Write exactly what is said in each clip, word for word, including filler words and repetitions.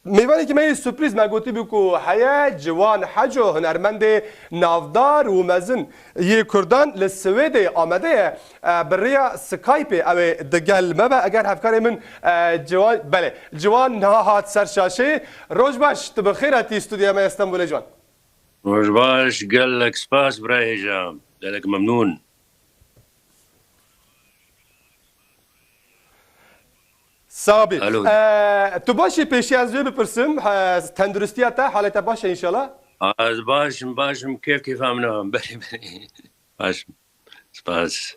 Mêvanekî me yê surprîz me gotî bû ku heye Ciwan Heco, hunermendê navdar û mezin yê Kurdan li Swêdê amade ye, e, bi rêya Skypeê ew ê digel me be. Eger hevkarê min, e, Ciwan, belê, Ciwan niha hat ser şaşê. Roj baş, tu bi xêr hatî stûdyoya me ya Stenbolê Ciwan. Roj baş, gelek spas bira hêja. Gelek memnûn. Sax bî. Alo. Ee, tu baş î, pêşî ez wê bipirsim. Ee, tenduristiya te, halê te baş e înşallah? Ez baş im, baş im. Kêf kêfa min e. Belê, belê. Baş im. Spas.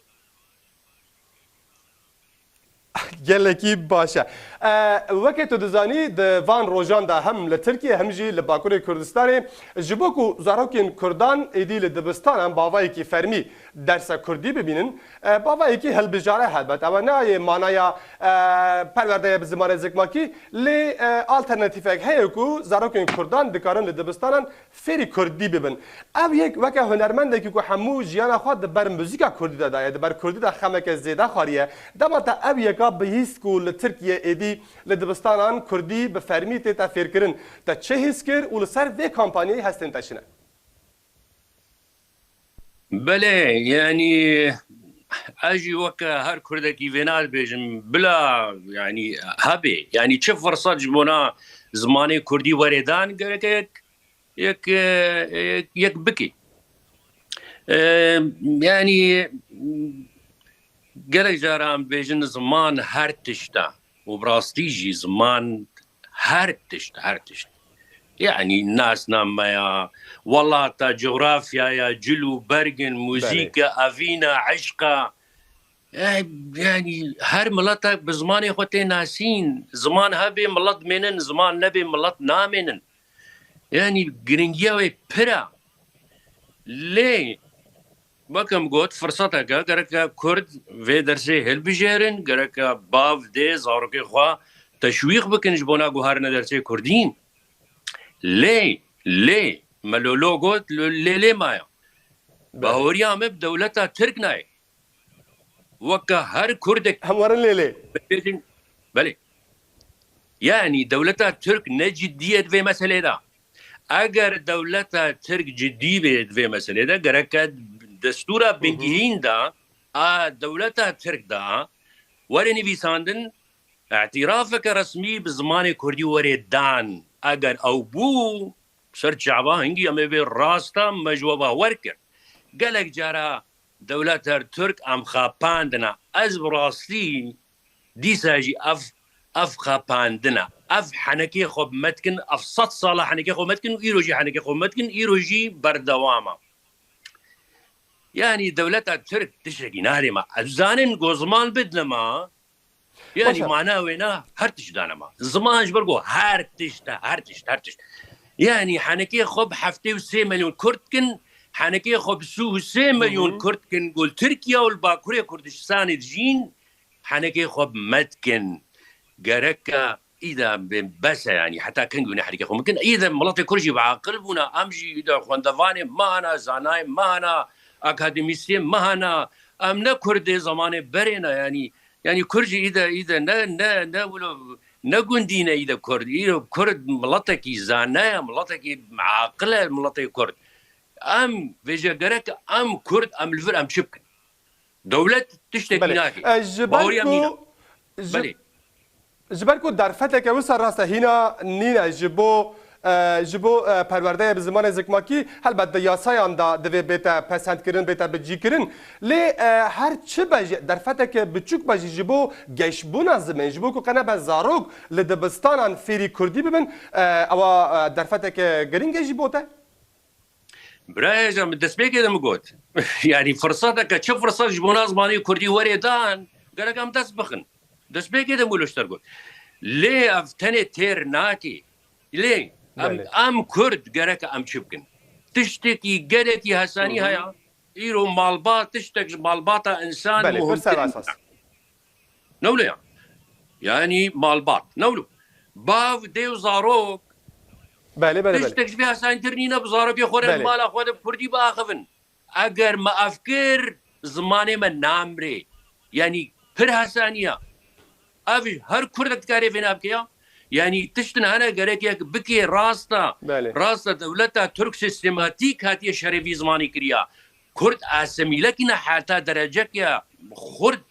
Gelekî baş e. Ee, weke tu dizanî, di van rojan de hem li Tirkiye hem jî li Bakurê Kurdistanê ji bo ku zarokên Kurdan êdî li dibistanan bavayekî fermî dersa Kurdî bibînin, e, bavayekî hilbijare helbet. Ewe nayê manaya, e, perwerdeye bi zimanê zikmakî, lê, e, alternatîfek heye ku zarokên Kurdan dikarin li dibistanan fêrî Kurdî bibin. Ev yek weke hunermendekî ku hemû jiyana xwe di ber muzîka Kurdî de daye, di ber Kurdî de xemeke zêde xwariye. Dema te ev yeka bihîst ku li Tirkiye êdî li dibistanan Kurdî bi fermî tête fêrkirin, te çi hîs kir û li ser vê kampanyayê hestên te çi ne? Belê, yanî ez jî weke her Kurdekî vêna dibêjim, bila, yanî hebe, yanî çi firsat ji bona zimanê Kurdî were dan, gerek yek, yek, e, yek, yek bike. E, yanî gelek cara em dibêjin ziman her tişt e. Û bi rastî jî ziman her tişt, her tişt. Yanî nasnameya welata, cografyaya, cil û bergin, muzîk e, evîn e, eşq e. E, yanî her miletek bi zimanê xwe tê nasîn. Ziman hebe milet mênin, ziman nebe milet namênin. Yanî giringiya wê pir e. Lê weke min got, firsetek e, gereke Kurd vê dersê hilbijêrin, gereke bav, dê, zarokê xwe teşwîq bikin ji bona guharine dersê Kurdî. Lê, lê, me lolo got, lo-, lê, lê maye. Belê. Bahoriya me bi dewleta Tirk nayê. Weke her Kurdek Em werin lê lê. Bibêjin, belê. Yanî dewleta Tirk ne cidî ye di vê meselê de. Eger dewleta Tirk cidî bê di vê meselê de, gereke destûra Hı hı. bingehîn de a dewleta Tirk de were nivîsandin, îtirafeke resmî bi zimanê Kurdî were dan. Eger ew bû, ser çava hingî em ê vê rasta me ji we bawer kir. Gelek cara dewleta Tirk em xapandine. Ez bi rastî dîsa jî ev, ev xapandine. Ev henekê xwe bi me dikin, ev sed sala henekê xwe bi me dikin û îro jî henekê xwe bi me dikin, îro jî berdewam e. Yanî dewleta Tirk tiştekî nadê me. Ez zanin ku ziman bidine me, yanî Baş e. mana wê ne her tişt dane me. Ziman ji ber ku her tişt e, her tişt, her tişt. Yanî henekê xwe bi heftê û sê milyon Kurd dikin, henekê xwe bi sî û sê milyon Hı hı. Kurd dikin ku li Tirkiye û li Bakurê Kurdistanê dijîn, henekê xwe bi me dikin. Gereke îda bê bes e, yanî heta kengî hûn ê henekê xwe bikin. Îda miletê Kurd jî bi aqil bûna, em jî îda xwendevanê me hene, zanayê me hene, akademîstiyê me hene. Em ne Kurdê zemanê berê ne, yanî, yanî Kurd jî îda, îda ne, ne, ne wilo, ne gundî ne îda Kurd. Îro Kurd miletekî zane ye, miletekî aqil e, miletê Kurd. Em vêje gerek em Kurd, em li vir em çi bikin? Dewlet tiştekî Belê. nake. E, ji ber Baweriya ku, mîna. ji, Belê. ji ber ku derfeteke wisa rast e, hîna nîne ji bo, e, ji bo, e, perwerdeye bi zimanê zikmakî, helbet di yasayan de divê bête pesendkirin, bête bicîkirin. Lê, e, her çi be jî, derfeteke biçûk be jî ji bo geşbûna zimên, ji bo ku qe nebe zarok li dibistanan fêrî kurdî bibin, e, ewa, e, derfeteke girîng e jî bo te? Birayê hêja, min destpêkê de min got. Yanî firseteke, çi firset ji bona zimanê kurdî were dan, gerek em dest bixin. Destpêkê de min wilo ji te got. Lê ev tenê têr nake. Lê em, Belê. em kurd gerek em çi bikin? Tiştekî gelekî hesanî Hı hı. heye. Îro malbat, tiştek ji malbata însan Belê, muhimtir pirsa e. esas. Ne wilo ya? Yanî malbat. Ne wilo? Bav, dê û zarok Belê, belê, belê. tiştek ji vê hesanîtir nîne, bi zarokê xwe re Belê. mala xwe de bi kurdî biaxivin. Eger me ev kir, zimanê me namrê. Yanî pir hesanî ya. Ev her kurdek dikare vêna bike ya. Yanî tiştin hene gerek yek bikê rasta. Belê. Rasta dewleta Tirk sistematîk hatiye şerê vî zimanî kiriya. Kurd asimîle kine heta dereceke xurt.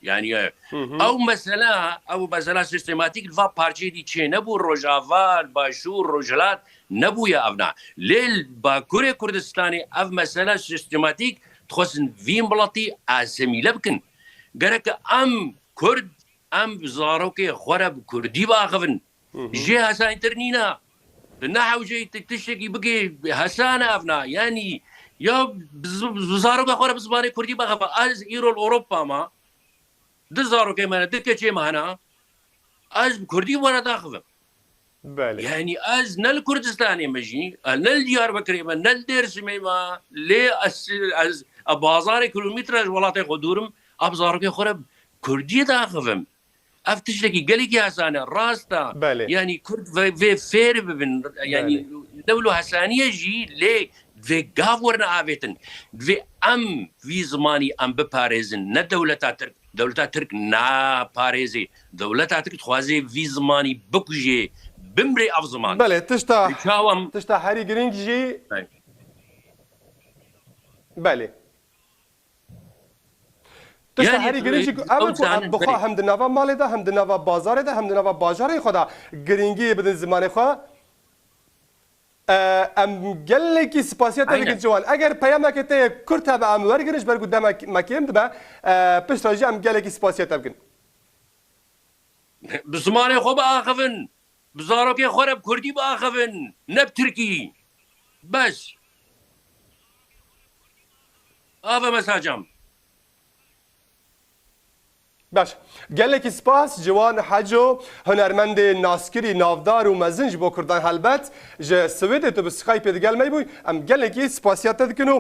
Yanî, e, Hı hı. ew mesela, ew mesela sistematîk li va parçeyê dî çê nebû, Rojava, Başûr, Rojhilat nebûye evna. Lê li Bakurê Kurdistanê ev mesela sistematîk dixwestin vî miletî asimîle bikin. Gereke em Kurd, em zarokê xwe re bi Kurdî biaxivin. Hı hı. Jê hesanîtir nîna. Di ne hewceyî ti-, tiştekî bikê hesane evna. Yanî ya bi z-, bi zaroka xwe re bi zimanê Kurdî biaxive. Ez îro li Ewropa me. Du zarokê me ne, du keçê me hene. Ez bi Kurdî we re daxivim. Belê. Yanî ez ne li Kurdistanê me jî, ne li Diyarbekirê me, ne li Dêrsimê me, lê ez, ez, ez bazarê kilometre ji welatê xwe dûr im, ez bi zarokê xwe re Kurdî daxivim. Ev tiştekî gelekî hesane, rast e. Belê. Yanî Kurd vê, vê fêr bibin, yanî Belê. ne wilo hesaniye jî lê vê gav werine avêtin. Vê em vî zimanî em biparêzin, ne dewleta Tirk. Dewleta Tirk naparêzê. Dewleta Tirk dixwazê vî zimanî bikujê, bimrê ev ziman. Belê, tişta, Bi çawa em tişta herî girîng jî Belê. Belê. Tişta Yani, herî girîng jî ku ev ew e ku em zanin bi xwe berê. hem di nava malê de, hem di nava bazarê de, hem di nava bajarê xwe de girîngiyê bidin zimanê xwe. E, em gelekî spasiya te Aynen. dikin Ciwan. Eger peyameke te yê kurt hebe em wergirin ji ber ku demek me kêm dibe, e, piştre jî em gelekî spasiya te bikin. Bi zimanê xwe biaxivin. Bi zarokê xwe re bi kurdî biaxivin. Ne bi tirkî. Bes. Ava mesajam. Baş. Gelekî spas Ciwan Heco, hunermendê naskirî, navdar û mezin ji bo Kurdan helbet. Ji Swêdê tu bi Skypeê digel me bûy. Em gelekî spasiya te dikin û